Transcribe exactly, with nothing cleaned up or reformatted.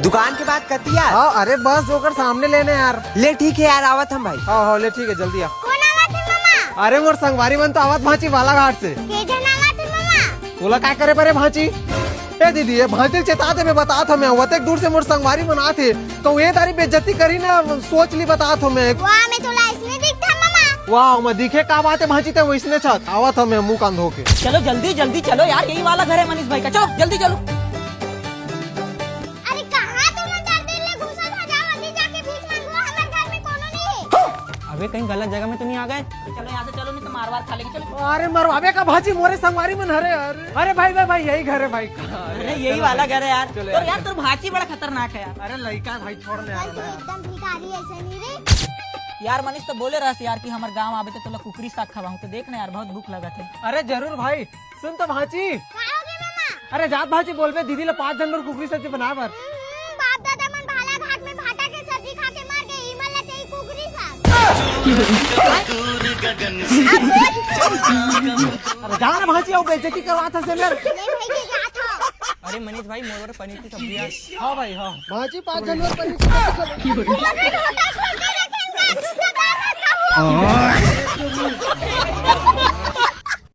दुकान के बाद कतिया? हाँ, अरे बस ओकर सामने लेने यार। ले ठीक है यार, आवत हम भाई। हाँ हाँ, ले ठीक है, जल्दी आ। कोन आवत हे मामा? अरे मोर संगवारी मन तो आवत भांची बालाघाट से। के झन आवत हे मामा? तोला का करे परे भांची? ए दीदी, ये भांची चेता दे, मैं बतात हूँ मैं, वतेक दूर से मोर संगवारी मन आत हे, तो ये तारी बेइज्जती करी ना, सोच ली बतात हूँ मैं। वाह, मैं तोला इसने दिखता मामा। वाह, मैं दिखे का बात है भांची, ते वैसने छत आवत हूँ मैं मुंह कान धो के। चलो जल्दी जल्दी चलो यार, यही वाला घर है मनीष भाई का, चलो जल्दी चलो। अरे कहाँ तुम अंदर दिल ले घुसल हो, जाओ अभी जाके भीख मांगो, हमारे घर में कोनो नहीं है। अबे कहीं गलत जगह में तो नहीं आ गए? चलो यहाँ से चलो, नहीं तो मार वार खा लेंगे, चलो। अरे मरवावे का भांची, मोरे संगवारी मन हरे यार। अरे भाई भाई भाई, यही घर है भाई। अरे यही वाला घर है यार। चलो तो यार। यार तोर भांची बड़ा खतरनाक है यार। अरे लइका है भाई, छोड़ ले यार। भाई तू एकदम भिखारी ऐसे नहीं रे। यार मनीष तो बोले रहस यार कि हमर गांव आबे तो तोला कुकरी साग खवाऊं, तो देख ना यार बहुत भूख लगत है। अरे जरूर भाई, सुन तो भांची। का हो गया मामा? अरे जात भांची बोलबे दीदी ले पाँच झन बर कुकरी सब्जी बनाए बर। हम्म, बाप दादा मन बालाघाट में भाटा के सब्जी खा के मर गए, इमन ला चाहिए कुकरी साग। अरे जा ना भांची, अउ बेइज्जती करवात हस मेर। ले भाई के जात हो। अरे मनीष भाई, मोर बर पनीर की सब्जी है। हाँ भाई, हाँ। भांची पाँच झन बर पनीर की सब्जी।